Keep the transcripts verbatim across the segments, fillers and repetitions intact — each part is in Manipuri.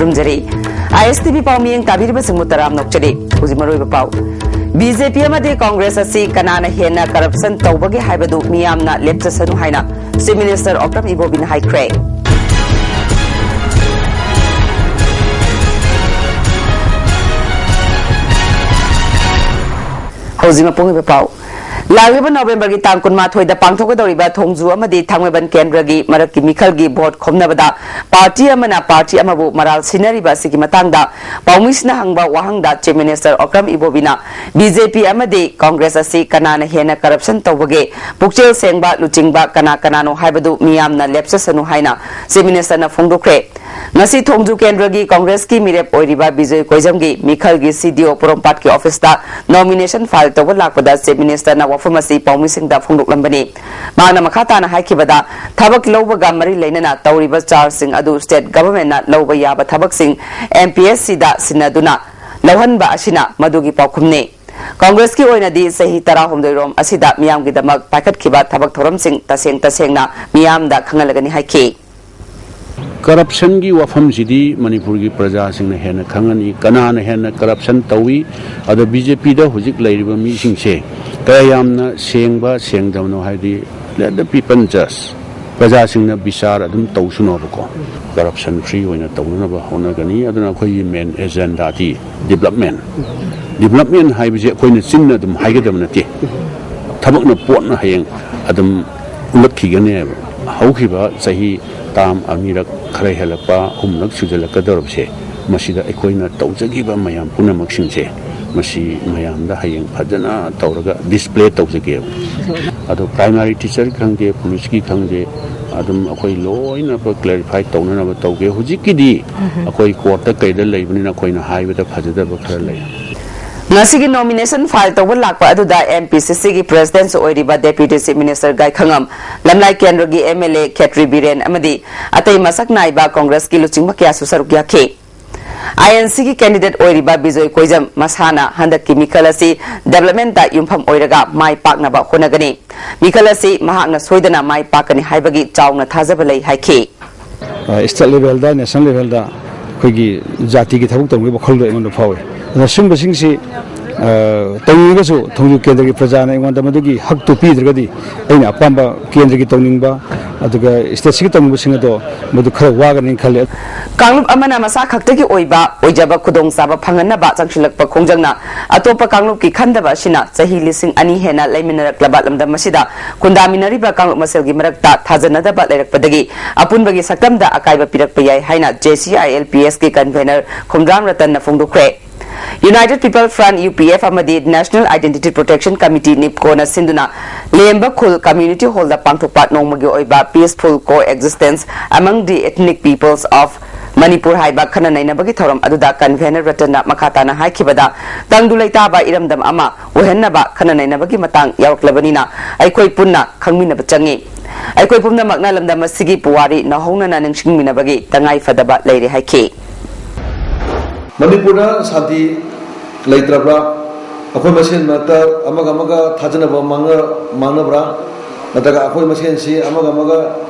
ꯈꯨꯔꯨꯝꯖꯔꯤ꯫ ꯑꯥꯏ ꯑꯦꯁ ꯇꯤ ꯚꯤ ꯄꯥꯎꯃꯤꯌꯦꯡ ꯇꯥꯕꯤꯔꯤꯕꯁꯤꯡꯕꯨ ꯇꯔꯥꯝ ꯅꯣꯛꯆꯔꯤ꯫ ꯍꯧꯖꯤꯛ ꯃꯔꯨꯑꯣꯏꯕ ꯄꯥꯎ꯫ ꯕꯤ ꯖꯦ ꯄꯤ ꯑꯃꯗꯤ ꯀꯣꯡꯒ꯭ꯔꯦꯁ ꯑꯁꯤ ꯀꯅꯥꯅ ꯍꯦꯟꯅ ꯀꯔꯞꯁꯟ ꯇꯧꯕꯒꯦ ꯍꯥꯏꯕꯗꯨ ꯃꯤꯌꯥꯝꯅ ꯂꯦꯞꯆꯁꯅꯨ ꯍꯥꯏꯅ ꯆꯤꯐ ꯃꯤꯅꯤꯁꯇꯔ ꯑꯣꯀ꯭ꯔꯝ ꯏꯕꯣꯕꯤꯅ ꯍꯥꯏꯈ꯭ꯔꯦ꯫ ꯍꯧꯖꯤꯛ ꯃꯄꯨꯡ ꯑꯣꯏꯕ ꯄꯥꯎ꯫ ꯂꯥꯛꯂꯤꯕ ꯅꯣꯕꯦꯝꯕꯔꯒꯤ ꯇꯥꯡ ꯀꯨꯟꯃꯥꯊꯣꯏꯗ ꯄꯥꯡꯊꯣꯛꯀꯗꯧꯔꯤꯕ ꯊꯣꯡꯖꯨ ꯑꯃꯗꯤ ꯊꯥꯡꯃꯩꯕꯟ ꯀꯦꯟꯗ꯭ꯔꯒꯤ ꯃꯔꯛꯀꯤ ꯃꯤꯈꯜꯒꯤ ꯚꯣꯠ ꯈꯣꯝꯅꯕꯗ ꯄꯥꯔꯇꯤ ꯑꯃꯅ ꯄꯥꯔꯇꯤ ꯑꯃꯕꯨ ꯃꯔꯥꯜ ꯁꯤꯟꯅꯔꯤꯕ ꯑꯁꯤꯒꯤ ꯃꯇꯥꯡꯗ ꯄꯥꯎꯃꯤꯁꯤꯅ ꯍꯪꯕ ꯋꯥꯍꯪꯗ ꯆꯤꯐ ꯃꯤꯅꯤꯁꯇꯔ ꯑꯣꯀ꯭ꯔꯝ ꯏꯕꯣꯕꯤꯅ ꯕꯤ ꯖꯦ ꯄꯤ ꯑꯃꯗꯤ ꯀꯣꯡꯒ꯭ꯔꯦꯁ ꯑꯁꯤ ꯀꯅꯥꯅ ꯍꯦꯟꯅ ꯀꯔꯞꯁꯟ ꯇꯧꯕꯒꯦ, ꯄꯨꯛꯆꯦꯜ ꯁꯦꯡꯕ ꯂꯨꯆꯤꯡꯕ ꯀꯅꯥ ꯀꯅꯥꯅꯣ ꯍꯥꯏꯕꯗꯨ ꯃꯤꯌꯥꯝꯅ ꯂꯦꯞꯆꯁꯅꯨ ꯍꯥꯏꯅ ꯆꯤꯐ ꯃꯤꯅꯤꯁꯇꯔꯅ ꯐꯣꯡꯗꯣꯛꯈ꯭ꯔꯦ꯫ ꯉꯁꯤ ꯊꯣꯡꯖꯨ ꯀꯦꯟꯗ꯭ꯔꯒꯤ ꯀꯣꯡꯒ꯭ꯔꯦꯁꯀꯤ ꯃꯤꯔꯦꯞ ꯑꯣꯏꯔꯤꯕ ꯕꯤꯖꯣꯏ ꯀꯣꯏꯖꯝꯒꯤ ꯃꯤꯈꯜꯒꯤ ꯁꯤ ꯗꯤ ꯑꯣ ꯄꯣꯔꯣꯝꯄꯥꯠꯀꯤ ꯑꯣꯐꯤꯁꯇ ꯅꯣꯃꯤꯅꯦꯁꯟ ꯐꯥꯏꯜ ꯇꯧꯕ ꯂꯥꯛꯄꯗ ꯆꯤꯐ ꯃꯤꯅꯤꯁꯇꯔꯅ ꯋꯥꯐꯝ ꯑꯁꯤ ꯄꯥꯎꯃꯤꯁꯤꯡꯗ ꯐꯣꯡꯗꯣꯛꯂꯝꯕꯅꯤ꯫ ꯃꯍꯥꯛꯅ ꯃꯈꯥ ꯇꯥꯅ ꯍꯥꯏꯈꯤꯕꯗ, ꯊꯕꯛ ꯂꯧꯕꯒ ꯃꯔꯤ ꯂꯩꯅꯅ ꯇꯧꯔꯤꯕ ꯆꯥꯔꯖꯁꯤꯡ ꯑꯗꯨ ꯁ꯭ꯇꯦꯠ ꯒꯚꯔꯟꯃꯦꯟꯠꯅ ꯂꯧꯕ ꯌꯥꯕ ꯊꯕꯛꯁꯤꯡ ꯑꯦꯝ ꯄꯤ ꯑꯦꯁ ꯁꯤꯗ ꯁꯤꯟꯅꯗꯨꯅ ꯂꯧꯍꯟꯕ ꯑꯁꯤꯅ ꯃꯗꯨꯒꯤ ꯄꯥꯎꯈꯨꯝꯅꯤ꯫ ꯀꯣꯡꯒ꯭ꯔꯦꯁꯀꯤ ꯑꯣꯏꯅꯗꯤ ꯆꯍꯤ ꯇꯔꯥꯍꯨꯝꯗꯣꯏꯔꯣꯝ ꯑꯁꯤꯗ ꯃꯤꯌꯥꯝꯒꯤꯗꯃꯛ ꯄꯥꯏꯈꯠꯈꯤꯕ ꯊꯕꯛ ꯊꯧꯔꯝꯁꯤꯡ ꯇꯁꯦꯡ ꯇꯁꯦꯡꯅ ꯃꯤꯌꯥꯝꯗ ꯈꯪꯍꯜꯂꯒꯅꯤ ꯍꯥꯏꯈꯤ꯫ ꯀꯔꯞꯁꯟꯒꯤ ꯋꯥꯐꯝꯁꯤꯗꯤ ꯃꯅꯤꯄꯨꯔꯒꯤ ꯄ꯭ꯔꯖꯥꯁꯤꯡꯅ ꯍꯦꯟꯅ ꯈꯪꯉꯅꯤ, ꯀꯅꯥꯅ ꯍꯦꯟꯅ ꯀꯔꯞꯁꯟ ꯇꯧꯏ꯫ ꯑꯗꯣ ꯕꯤ ꯖꯦ ꯄꯤꯗ ꯍꯧꯖꯤꯛ ꯂꯩꯔꯤꯕ ꯃꯤꯁꯤꯡꯁꯦ ꯀꯌꯥ ꯌꯥꯝꯅ ꯁꯦꯡꯕ ꯁꯦꯡꯗꯕꯅꯣ ꯍꯥꯏꯗꯤ, let the people judge꯫ ꯄ꯭ꯔꯖꯥꯁꯤꯡꯅ ꯕꯤꯆꯥꯔ ꯑꯗꯨꯝ ꯇꯧꯁꯅꯣꯕꯀꯣ꯫ ꯀꯔꯞꯁꯟ ꯐ꯭ꯔꯤ ꯑꯣꯏꯅ ꯇꯧꯅꯅꯕ ꯍꯣꯠꯅꯒꯅꯤ꯫ ꯑꯗꯨꯅ ꯑꯩꯈꯣꯏꯒꯤ ꯃꯦꯟ ꯑꯦꯖꯦꯟꯗꯥꯗꯤ ꯗꯤꯕ꯭ꯂꯞꯃꯦꯟ꯫ ꯗꯤꯕ꯭ꯂꯞꯃꯦꯟ ꯍꯥꯏꯕꯁꯦ ꯑꯩꯈꯣꯏꯅ ꯆꯤꯟꯅ ꯑꯗꯨꯝ ꯍꯥꯏꯒꯗꯕ ꯅꯠꯇꯦ꯫ ꯊꯕꯛꯅ ꯄꯣꯠꯅ ꯍꯌꯦꯡ ꯑꯗꯨꯝ ꯎꯠꯂꯛꯈꯤꯒꯅꯦꯕ꯫ ꯍꯧꯈꯤꯕ ꯆꯍꯤ ꯇꯥꯝ ꯑꯅꯤꯔꯛ, ꯈꯔ ꯍꯦꯜꯂꯛꯄ, ꯑꯍꯨꯝꯂꯛ ꯁꯨꯖꯜꯂꯛꯀꯗꯧꯔꯕꯁꯦ, ꯃꯁꯤꯗ ꯑꯩꯈꯣꯏꯅ ꯇꯧꯖꯈꯤꯕ ꯃꯌꯥꯝ ꯄꯨꯝꯅꯃꯛꯁꯤꯡꯁꯦ, ꯃꯁꯤ ꯃꯌꯥꯝꯗ ꯍꯌꯦꯡ ꯐꯖꯅ ꯇꯧꯔꯒ ꯗꯤꯁꯄ꯭ꯂꯦ ꯇꯧꯖꯒꯦꯕ꯫ ꯑꯗꯣ ꯄ꯭ꯔꯥꯏꯃꯥꯔꯤ ꯇꯤꯆꯔ ꯈꯪꯗꯦ, ꯄꯨꯂꯤꯁꯀꯤ ꯈꯪꯗꯦ, ꯑꯗꯨꯝ ꯑꯩꯈꯣꯏ ꯂꯣꯏꯅꯃꯛ ꯀ꯭ꯂꯦꯔꯤꯐꯥꯏ ꯇꯧꯅꯅꯕ ꯇꯧꯒꯦ꯫ ꯍꯧꯖꯤꯛꯀꯤꯗꯤ ꯑꯩꯈꯣꯏ ꯀꯣꯔꯠꯇ ꯀꯩꯗ ꯂꯩꯕꯅꯤꯅ ꯑꯩꯈꯣꯏꯅ ꯍꯥꯏꯕꯗ ꯐꯖꯗꯕ ꯈꯔ ꯂꯩ꯫ ꯉꯁꯤꯒꯤ ꯅꯣꯃꯤꯅꯦꯁꯟ ꯐꯥꯏꯜ ꯇꯧꯕ ꯂꯥꯛꯄ ꯑꯗꯨꯗ ꯑꯦꯝ ꯄꯤ ꯁꯤ ꯁꯤꯒꯤ ꯄ꯭ꯔꯦꯁꯤꯗꯦꯟꯠꯁꯨ ꯑꯣꯏꯔꯤꯕ ꯗꯦꯄ꯭ꯌꯨꯇꯤ ꯆꯤꯐ ꯃꯤꯅꯤꯁꯇꯔ ꯒꯥꯏꯈꯉꯝ, ꯂꯝꯂꯥꯏ ꯀꯦꯟꯗ꯭ꯔꯒꯤ ꯑꯦꯝ ꯑꯦꯜ ꯑꯦ ꯈꯦꯇ꯭ꯔꯤ ꯕꯤꯔꯦꯟ ꯑꯃꯗꯤ ꯑꯇꯩ ꯃꯁꯛ ꯅꯥꯏꯕ ꯀꯣꯡꯒ꯭ꯔꯦꯁꯀꯤ ꯂꯨꯆꯤꯡꯕ ꯀꯌꯥꯁꯨ ꯁꯔꯨꯛ ꯌꯥꯈꯤ꯫ ꯑꯥꯏ ꯑꯦꯟ ꯁꯤꯒꯤ ꯀꯦꯟꯗꯤꯗꯦꯠ ꯑꯣꯏꯔꯤꯕ ꯕꯤꯖꯣꯏ ꯀꯣꯏꯖꯝ ꯃꯁꯥꯅ ꯍꯟꯗꯛꯀꯤ ꯃꯤꯈꯜ ꯑꯁꯤ ꯗꯤꯕ꯭ꯂꯞꯃꯦꯟꯠꯇ ꯌꯨꯝꯐꯝ ꯑꯣꯏꯔꯒ ꯃꯥꯏ ꯄꯥꯛꯅꯕ ꯍꯣꯠꯅꯒꯅꯤ꯫ ꯃꯤꯈꯜ ꯑꯁꯤ ꯃꯍꯥꯛꯅ ꯁꯣꯏꯗꯅ ꯃꯥꯏ ꯄꯥꯛꯀꯅꯤ ꯍꯥꯏꯕꯒꯤ ꯆꯥꯎꯅ ꯊꯥꯖꯕ ꯂꯩ ꯍꯥꯏꯈꯤ꯫ ꯑ, ꯁ꯭ꯇꯦꯠ ꯂꯦꯚꯦꯜꯗ, ꯅꯦꯁꯅꯦꯜ ꯂꯦꯚꯦꯜꯗ ꯑꯩꯈꯣꯏꯒꯤ ꯖꯥꯇꯤꯒꯤ ꯊꯕꯛ ꯇꯧꯅꯕꯒꯤ ꯋꯥꯈꯜꯗꯣ ꯑꯩꯉꯣꯟꯗ ꯐꯥꯎꯏ꯫ ꯑꯗꯨꯅ ꯁꯨꯝꯕꯁꯤꯡꯁꯤ, ꯑ, ꯇꯧꯅꯤꯡꯉꯒꯁꯨ ꯊꯣꯡꯖꯨ ꯀꯦꯟꯗ꯭ꯔꯒꯤ ꯄ꯭ꯔꯖꯥꯅ ꯑꯩꯉꯣꯟꯗ ꯃꯗꯨꯒꯤ ꯍꯛꯇꯨ ꯄꯤꯗ꯭ꯔꯒꯗꯤ ꯑꯩꯅ ꯑꯄꯥꯝꯕ ꯀꯦꯟꯗ꯭ꯔꯒꯤ ꯇꯧꯅꯤꯡꯕ, ꯑꯗꯨꯒ ꯁ꯭ꯇꯦꯠꯁꯤꯒꯤ ꯇꯧꯅꯤꯡꯕꯁꯤꯡ ꯑꯗꯣ ꯃꯗꯨ ꯈꯔ ꯋꯥꯒꯅꯤ ꯈꯜꯂꯦ꯫ ꯀꯥꯡꯂꯨꯞ ꯑꯃꯅ ꯃꯁꯥ ꯈꯛꯇꯒꯤ ꯑꯣꯏꯕ ꯑꯣꯏꯖꯕ ꯈꯨꯗꯣꯡꯆꯥꯕ ꯐꯪꯍꯟꯅꯕ ꯆꯪꯁꯤꯜꯂꯛꯄ ꯈꯣꯡꯖꯪꯅ ꯑꯇꯣꯞꯄ ꯀꯥꯡꯂꯨꯞꯀꯤ ꯈꯟꯗꯕ ꯑꯁꯤꯅ ꯆꯍꯤ ꯂꯤꯁꯤꯡ ꯑꯅꯤ ꯍꯦꯟꯅ ꯂꯩꯃꯤꯟꯅꯔꯛꯂꯕ ꯂꯝꯗꯝ ꯑꯁꯤꯗ ꯈꯨꯟꯗꯥꯃꯤꯟꯅꯔꯤꯕ ꯀꯥꯡꯂꯨꯞ ꯃꯁꯦꯜꯒꯤ ꯃꯔꯛꯇ ꯊꯥꯖꯅꯗꯕ ꯂꯩꯔꯛꯄꯗꯒꯤ ꯑꯄꯨꯟꯕꯒꯤ ꯁꯛꯇꯝꯗ ꯑꯀꯥꯏꯕ ꯄꯤꯔꯛꯄ ꯌꯥꯏ ꯍꯥꯏꯅ J C I L P S ꯀꯤ convener ꯈꯣꯡꯗ꯭ꯔꯥꯝ ꯔꯇꯟꯅ ꯐꯣꯡꯗꯣꯛꯈ꯭ꯔꯦ꯫ United People Front, U P F, ꯑꯃꯗꯤ National Identity Protection Committee, NIPCO ꯅ ꯁꯤꯟꯗꯨꯅ ꯂꯦꯝꯕ ꯈꯨꯜ Community Hall ꯗ ꯄꯥꯡꯊꯣꯛꯄ ꯅꯣꯡꯃꯒꯤ ꯑꯣꯏꯕ Peaceful Coexistence Among the Ethnic Peoples of Manipur ꯍꯥꯏꯕ ꯈꯟꯅ ꯅꯩꯅꯕꯒꯤ ꯊꯧꯔꯝ ꯑꯗꯨꯗ convener ꯔꯇꯟꯅ ꯃꯈꯥ ꯇꯥꯅ ꯍꯥꯏꯈꯤꯕꯗ, ꯇꯪꯗꯨ ꯂꯩꯇꯥꯕ ꯏꯔꯝꯗꯝ ꯑꯃ ꯑꯣꯏꯍꯟꯅꯕ ꯈꯟꯅ ꯅꯩꯅꯕꯒꯤ ꯃꯇꯥꯡ ꯌꯥꯎꯔꯛꯂꯕꯅꯤꯅ ꯑꯩꯈꯣꯏ ꯄꯨꯟꯅ ꯈꯪꯃꯤꯟꯅꯕ ꯆꯪꯏ꯫ ꯑꯩꯈꯣꯏ ꯄꯨꯝꯅꯃꯛꯅ ꯂꯝꯗꯝ ꯑꯁꯤꯒꯤ ꯄꯨꯋꯥꯔꯤ ꯅꯧꯍꯧꯅꯅ ꯅꯤꯡꯁꯤꯡꯃꯤꯟꯅꯕꯒꯤ ꯇꯉꯥꯏ ꯐꯗꯕ ꯂꯩꯔꯦ ꯍꯥꯏꯈꯤ꯫ ꯃꯅꯤꯄꯨꯔꯗ ꯁꯥꯟꯇꯤ ꯂꯩꯇ꯭ꯔꯕ꯭ꯔꯥ? ꯑꯩꯈꯣꯏ ꯃꯁꯦꯟ ꯃꯔꯛꯇ ꯑꯃꯒ ꯑꯃꯒ ꯊꯥꯖꯅꯕ ꯃꯥꯡꯅ-, ꯃꯥꯡꯅꯕ꯭ꯔꯥ? ꯅꯠꯇ꯭ꯔꯒ ꯑꯩꯈꯣꯏ ꯃꯁꯦꯟꯁꯤ ꯑꯃꯒ ꯑꯃꯒ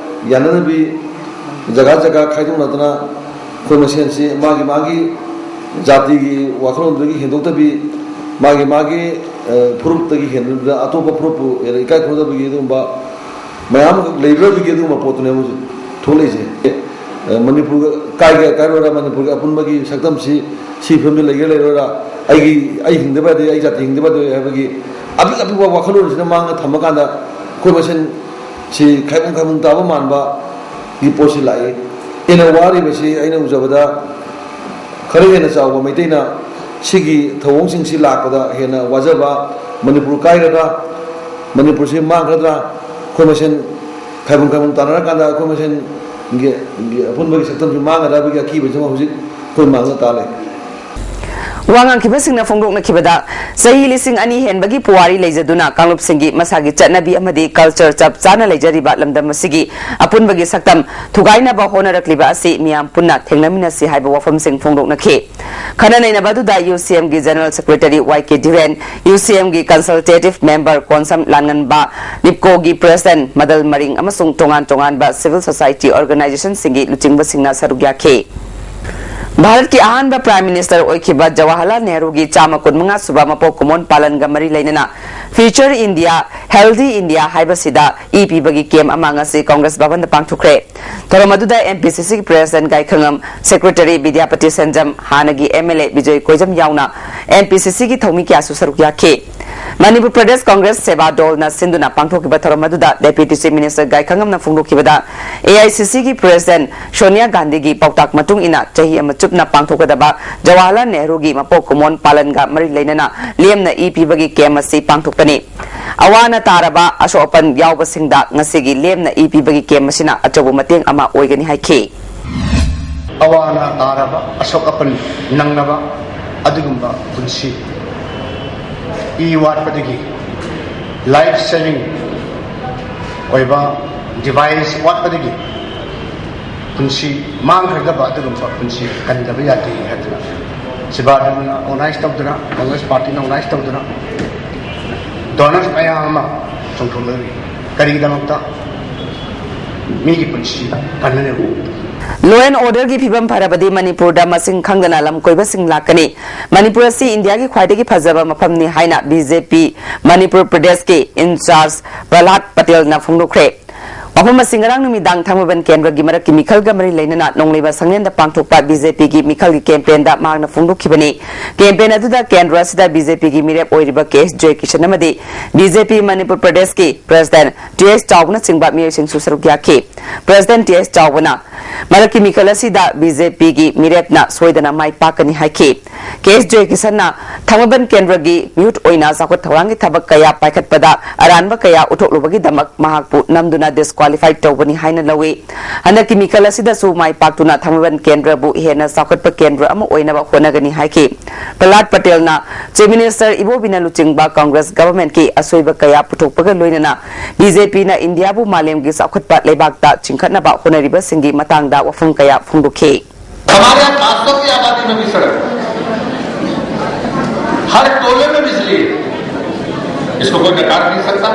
ꯌꯥꯅꯗꯕꯤ, ꯖꯒꯥ ꯖꯒꯥ ꯈꯥꯏꯗꯣꯛꯅꯗꯅ ꯑꯩꯈꯣꯏ ꯃꯁꯦꯟꯁꯤ ꯃꯥꯒꯤ ꯃꯥꯒꯤ ꯖꯥꯇꯤꯒꯤ ꯋꯥꯈꯜꯂꯣꯟꯗꯒꯤ ꯍꯦꯟꯗꯣꯛꯇꯕꯤ, ꯃꯥꯒꯤ ꯃꯥꯒꯤ, ꯑ, ꯐꯨꯔꯨꯞꯇꯒꯤ ꯍꯦꯟꯗꯣꯛꯇꯅ ꯑꯇꯣꯞꯄ ꯐꯨꯔꯨꯞꯄꯨ ꯍꯦꯟꯅ ꯏꯀꯥꯏ ꯈꯨꯝꯅꯗꯕꯒꯤ ꯑꯗꯨꯒꯨꯝꯕ ꯃꯌꯥꯝ ꯑꯃꯈꯛ ꯂꯩꯕ꯭ꯔꯥ? ꯑꯗꯨꯒꯤ ꯑꯗꯨꯒꯨꯝꯕ ꯄꯣꯠꯇꯨꯅꯦ ꯍꯧꯖꯤꯛ ꯊꯣꯛꯂꯛꯏꯁꯦ꯫ ꯑꯦ, ꯃꯅꯤꯄꯨꯔ ꯀꯥꯏꯒꯦ ꯀꯥꯏꯔꯣꯏꯔꯥ, ꯃꯅꯤꯄꯨꯔꯒꯤ ꯑꯄꯨꯟꯕꯒꯤ ꯁꯛꯇꯝꯁꯤ ꯁꯤ ꯐꯤꯕꯝꯗ ꯂꯩꯒꯦ ꯂꯩꯔꯣꯏꯔꯥ, ꯑꯩꯒꯤ, ꯑꯩ ꯍꯤꯡꯗꯕ ꯌꯥꯗꯦ, ꯑꯩ ꯖꯥꯇꯤ ꯍꯤꯡꯗꯕ ꯌꯥꯗꯦ ꯍꯥꯏꯕꯒꯤ ꯑꯄꯤꯛ ꯑꯄꯤꯛꯄ ꯋꯥꯈꯜꯂꯣꯟꯁꯤꯅ ꯃꯥꯡꯗ ꯊꯝꯃꯀꯥꯟꯗ ꯑꯩꯈꯣꯏ ꯃꯁꯦꯟ ꯁꯤ ꯈꯥꯏꯕꯨꯡ ꯈꯥꯏꯕꯨꯡ ꯇꯥꯕ ꯃꯥꯟꯕꯒꯤ ꯄꯣꯠꯁꯤ ꯂꯥꯛꯏ꯫ ꯍꯦꯟꯅ ꯋꯥꯔꯤꯕꯁꯤ ꯑꯩꯅ ꯎꯖꯕꯗ ꯈꯔ ꯍꯦꯟꯅ ꯆꯥꯎꯕ ꯃꯩꯇꯩꯅ ꯁꯤꯒꯤ ꯊꯧꯑꯣꯡꯁꯤꯡꯁꯤ ꯂꯥꯛꯄꯗ ꯍꯦꯟꯅ ꯋꯥꯖꯕ, ꯃꯅꯤꯄꯨꯔ ꯀꯥꯏꯒꯗ꯭ꯔꯥ, ꯃꯅꯤꯄꯨꯔꯁꯤ ꯃꯥꯡꯒꯗ꯭ꯔꯥ, ꯑꯩꯈꯣꯏ ꯃꯁꯦꯟ ꯈꯥꯏꯕꯨꯡ ꯈꯥꯏꯕꯨꯡ ꯇꯥꯅꯔꯀꯥꯟꯗ ꯑꯩꯈꯣꯏ ꯃꯁꯦꯟꯒꯤ ꯑꯄꯨꯟꯕꯒꯤ ꯁꯛꯇꯝꯁꯤ ꯃꯥꯡꯒꯗ꯭ꯔꯥ ꯍꯥꯏꯕꯒꯤ ꯑꯀꯤꯕꯁꯤꯃ ꯍꯧꯖꯤꯛ ꯑꯩꯈꯣꯏ ꯃꯥꯡꯗ ꯇꯥ ꯂꯩ꯫ ꯋꯥ ꯉꯥꯡꯈꯤꯕꯁꯤꯡꯅ ꯐꯣꯡꯗꯣꯛꯅꯈꯤꯕꯗ, ꯆꯍꯤ ꯂꯤꯁꯤꯡ ꯑꯅꯤ ꯍꯦꯟꯕꯒꯤ ꯄꯨꯋꯥꯔꯤ ꯂꯩꯖꯗꯨꯅ ꯀꯥꯡꯂꯨꯞꯁꯤꯡꯒꯤ ꯃꯁꯥꯒꯤ ꯆꯠꯅꯕꯤ ꯑꯃꯗꯤ culture ꯆꯞ ꯆꯥꯅ ꯂꯩꯖꯔꯤꯕ ꯂꯝꯗꯝ ꯑꯁꯤꯒꯤ ꯑꯄꯨꯟꯕꯒꯤ ꯁꯛꯇꯝ ꯊꯨꯒꯥꯏꯅꯕ ꯍꯣꯠꯅꯔꯛꯂꯤꯕ ꯑꯁꯤ ꯃꯤꯌꯥꯝ ꯄꯨꯟꯅ ꯊꯦꯡꯅꯃꯤꯟꯅꯁꯤ ꯍꯥꯏꯕ ꯋꯥꯐꯝꯁꯤꯡ ꯐꯣꯡꯗꯣꯛꯅꯈꯤ꯫ ꯈꯟꯅ ꯅꯩꯅꯕ ꯑꯗꯨꯗ U C M ꯒꯤ General Secretary Y K Dhiren, U C M ꯒꯤ Consultative Member ꯀꯣꯟꯁꯝ ꯂꯥꯟꯉꯟꯕ, NIPCO ꯒꯤ President ꯃꯗꯜ ꯃꯔꯤꯡ ꯑꯃꯁꯨꯡ ꯇꯣꯉꯥꯟ ꯇꯣꯉꯥꯟꯕ civil society organization ꯁꯤꯡꯒꯤ ꯂꯨꯆꯤꯡꯕꯁꯤꯡꯅ ꯁꯔꯨꯛ ꯌꯥꯈꯤ꯫ ꯚꯥꯔꯠꯀꯤ ꯑꯍꯥꯟꯕ Prime Minister ꯑꯣꯏꯈꯤꯕ ꯖꯋꯥꯍꯔꯂꯥꯜ ꯅꯦꯍꯔꯨꯒꯤ ꯆꯥꯝꯃ ꯀꯨꯟꯃꯉꯥ ꯁꯨꯕ ꯃꯄꯣꯛ ꯀꯨꯝꯑꯣꯟ ꯄꯥꯂꯟꯒ ꯃꯔꯤ ꯂꯩꯅꯅ Future India, Healthy India ꯍꯥꯏꯕꯁꯤꯗ ꯏ ꯄꯤꯕꯒꯤ camp ꯑꯃ ꯉꯁꯤ Congress ꯚꯕꯟꯗ ꯄꯥꯡꯊꯣꯛꯈ꯭ꯔꯦ꯫ ꯊꯧꯔꯝ ꯑꯗꯨꯗ M P C C ꯒꯤ President ꯒꯥꯏꯈꯉꯝ, Secretary ꯕꯤꯗ꯭ꯌꯥꯄꯇꯤ ꯁꯦꯟꯖꯝ, ꯍꯥꯟꯅꯒꯤ M L A ꯕꯤꯖꯣꯏ ꯀꯣꯏꯖꯝ ꯌꯥꯎꯅ M P C C ꯒꯤ ꯊꯧꯃꯤ ꯀꯌꯥꯁꯨ ꯁꯔꯨꯛ ꯌꯥꯈꯤ꯫ ꯃꯅꯤꯄꯨꯔ ꯄ꯭ꯔꯗꯦꯁ ꯀꯪꯒ꯭ꯔꯦꯁ ꯁꯦꯕꯥ ꯗꯣꯜꯅ ꯁꯤꯟꯗꯨꯅ ꯄꯥꯡꯊꯣꯛꯈꯤꯕ ꯊꯧꯔꯝ ꯑꯗꯨꯗ Deputy Chief Minister ꯒꯥꯏꯈꯉꯝꯅ ꯐꯣꯡꯗꯣꯛꯈꯤꯕꯗ, A I C C ꯒꯤ President ꯁꯣꯅꯤꯌꯥ ꯒꯥꯟꯙꯤꯒꯤ ꯄꯥꯎꯇꯥꯛ ꯃꯇꯨꯡ ꯏꯟꯅ ꯆꯍꯤ ꯑꯃ ꯆꯨꯞꯅ ꯄꯥꯡꯊꯣꯛꯀꯗꯕ ꯖꯋꯥꯍꯔꯂꯥꯜ ꯅꯦꯍꯔꯨꯒꯤ ꯃꯄꯣꯛ ꯀꯨꯝꯑꯣꯟ ꯄꯥꯂꯟꯒ ꯃꯔꯤ ꯂꯩꯅꯅ ꯂꯦꯝꯅ ꯏ ꯄꯤꯕꯒꯤ camp ꯑꯁꯤ ꯄꯥꯡꯊꯣꯛꯄꯅꯤ꯫ ꯑꯋꯥ ꯑꯅꯥ ꯇꯥꯔꯕ ꯑꯁꯣꯛ ꯑꯄꯟ ꯌꯥꯎꯕꯁꯤꯡꯗ ꯉꯁꯤꯒꯤ ꯂꯦꯝꯅ ꯏ ꯄꯤꯕꯒꯤ camp ꯑꯁꯤꯅ ꯑꯆꯧꯕ ꯃꯇꯦꯡ ꯑꯃ ꯑꯣꯏꯒꯅꯤ ꯍꯥꯏꯈꯤ꯫ ꯑꯋꯥ ꯑꯅꯥ ꯇꯥꯔꯕ, ꯑꯁꯣꯛ ꯑꯄꯟ ꯅꯪꯂꯕ ꯑꯗꯨꯒꯨꯝꯕ ꯄꯨꯟꯁꯤ, ꯏ ꯋꯥꯠꯄꯗꯒꯤ, life saving ꯑꯣꯏꯕ device ꯋꯥꯠꯄꯗꯒꯤ ꯄꯨꯟꯁꯤ ꯃꯥꯡꯈ꯭ꯔꯒꯕ ꯑꯗꯨꯒꯨꯝꯕ ꯄꯨꯟꯁꯤ ꯀꯟꯗꯕ ꯌꯥꯗꯦ ꯍꯥꯏꯗꯅ ꯁꯤꯕꯥꯗꯨꯅ organize ꯇꯧꯗꯨꯅ, Congress Party ꯅ organize ꯇꯧꯗꯨꯅ donors ꯃꯌꯥꯝ ꯑꯃ ꯆꯣꯡꯊꯣꯛꯂꯛꯂꯤ꯫ ꯀꯔꯤꯒꯤꯗꯃꯛꯇ? ꯃꯤꯒꯤ ꯄꯨꯟꯁꯤ ꯀꯟꯅꯅꯕ꯫ Law and order ꯒꯤ ꯐꯤꯕꯝ ꯐꯔꯕꯗꯤ ꯃꯅꯤꯄꯨꯔꯗ ꯃꯁꯤꯡ ꯈꯪꯗꯅ ꯂꯝ ꯀꯣꯏꯕꯁꯤꯡ ꯂꯥꯛꯀꯅꯤ꯫ ꯃꯅꯤꯄꯨꯔ ꯑꯁꯤ ꯏꯟꯗꯤꯌꯥꯒꯤ ꯈ꯭ꯋꯥꯏꯗꯒꯤ ꯐꯖꯕ ꯃꯐꯝꯅꯤ ꯍꯥꯏꯅ B J P ꯃꯅꯤꯄꯨꯔ ꯄ꯭ꯔꯗꯦꯁꯀꯤ in charge ꯄ꯭ꯔꯍꯂꯥꯗ ꯄꯇꯦꯜꯅ ꯐꯣꯡꯗꯣꯛꯈ꯭ꯔꯦ꯫ ꯋꯥꯐꯝ ꯑꯁꯤ ꯉꯔꯥꯡ ꯅꯨꯃꯤꯗꯥꯡ ꯊꯥꯡꯃꯩꯕꯟ ꯀꯦꯟꯗ꯭ꯔꯒꯤ ꯃꯔꯛꯀꯤ ꯃꯤꯈꯜꯒ ꯃꯔꯤ ꯂꯩꯅꯅ ꯅꯣꯡꯂꯩꯃ ꯁꯪꯂꯦꯟꯗ ꯄꯥꯡꯊꯣꯛꯄ B J P ꯒꯤ ꯃꯤꯈꯜꯒꯤ campaign ꯗ ꯃꯍꯥꯛꯅ ꯐꯣꯡꯗꯣꯛꯈꯤꯕꯅꯤ꯫ Campaign ꯑꯗꯨꯗ ꯀꯦꯟꯗ꯭ꯔ ꯑꯁꯤꯗ B J P ꯒꯤ ꯃꯤꯔꯦꯞ ꯑꯣꯏꯔꯤꯕ K H ꯖꯣꯏꯀꯤꯁꯟ ꯑꯃꯗꯤ B J P ꯃꯅꯤꯄꯨꯔ ꯄ꯭ꯔꯗꯦꯁꯀꯤ President T S ꯆꯥꯎꯕꯅꯆꯤꯡꯕ ꯃꯤꯑꯣꯏꯁꯤꯡꯁꯨ ꯁꯔꯨꯛ ꯌꯥꯈꯤ꯫ President T S ꯆꯥꯎꯕꯅ ꯃꯔꯛꯀꯤ ꯃꯤꯈꯜ ꯑꯁꯤꯗ B J P ꯒꯤ ꯃꯤꯔꯦꯞꯅ ꯁꯣꯏꯗꯅ ꯃꯥꯏ ꯄꯥꯛꯀꯅꯤ ꯍꯥꯏꯈꯤ꯫ K H ꯖꯣꯏꯀꯤꯁꯟꯅ ꯊꯥꯡꯃꯩꯕꯟ ꯀꯦꯟꯗ꯭ꯔꯒꯤ ꯃꯤꯍꯨꯠ ꯑꯣꯏꯅ ꯆꯥꯎꯈꯠ ꯊꯧꯔꯥꯡꯒꯤ ꯊꯕꯛ ꯀꯌꯥ ꯄꯥꯏꯈꯠꯄꯗ ꯑꯔꯥꯟꯕ ꯀꯌꯥ ꯎꯠꯊꯣꯛꯂꯨꯕꯒꯤ ꯗꯃꯛ ꯃꯍꯥꯛꯄꯨ ꯅꯝꯗꯨꯅ disqualify ꯇꯧꯕꯅꯤ ꯍꯥꯏꯅ ꯂꯧꯏ꯫ ꯍꯟꯗꯛꯀꯤ ꯃꯤꯈꯜ ꯑꯁꯤꯗꯁꯨ ꯃꯥꯏ ꯄꯥꯛꯇꯨꯅ ꯊꯥꯡꯃꯩꯕꯟ ꯀꯦꯟꯗ꯭ꯔꯕꯨ ꯍꯦꯟꯅ ꯆꯥꯎꯈꯠꯄ ꯀꯦꯟꯗ꯭ꯔ ꯑꯃ ꯑꯣꯏꯅꯕ ꯍꯣꯠꯅꯒꯅꯤ ꯍꯥꯏꯈꯤ꯫ ꯄ꯭ꯔꯍꯂꯥꯗ ꯄꯇꯦꯜꯅ Chief Minister ꯏꯕꯣꯕꯤꯅ ꯂꯨꯆꯤꯡꯕ Congress Government ꯀꯤ ꯑꯁꯣꯏꯕ ꯀꯌꯥ ꯄꯨꯊꯣꯛꯄꯒ ꯂꯣꯏꯅꯅ B J P ꯅ ꯏꯟꯗꯤꯌꯥꯕꯨ ꯃꯥꯂꯦꯝꯒꯤ ꯆꯥꯎꯈꯠꯄ ꯂꯩꯕꯥꯛꯇ ꯆꯤꯡꯈꯠꯅꯕ ꯍꯣꯠꯅꯔꯤꯕꯁꯤꯡꯒꯤ ꯃꯇꯥꯡꯗ ꯋꯥꯐꯝ ꯀꯌꯥ ꯐꯣꯡꯗꯣꯛꯈꯤ꯫ हमारे यहाँ पाँच सौ की आबादी में भी सड़क है, हर टोले में बिजली है, इसको कोई नकार नहीं सकता।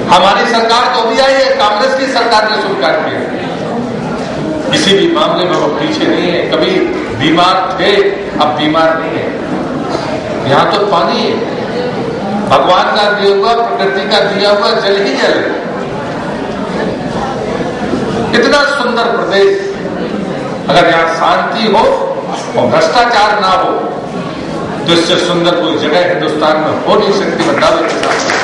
हमारी सरकार तो भी आई है, कांग्रेस की सरकार ने शुरू कर दिया। इस किसी भी मामले में वो पीछे नहीं है। कभी बीमार थे, अब बीमार नहीं है। यहाँ तो पानी है, भगवान का दिया हुआ, प्रकृति का दिया हुआ जल ही जल है। इतना सुंदर प्रदेश, अगर यहाँ शांति हो और भ्रष्टाचार ना हो, तो इससे सुंदर कोई जगह हिंदुस्तान में हो नहीं सकती। मैं दावे के साथ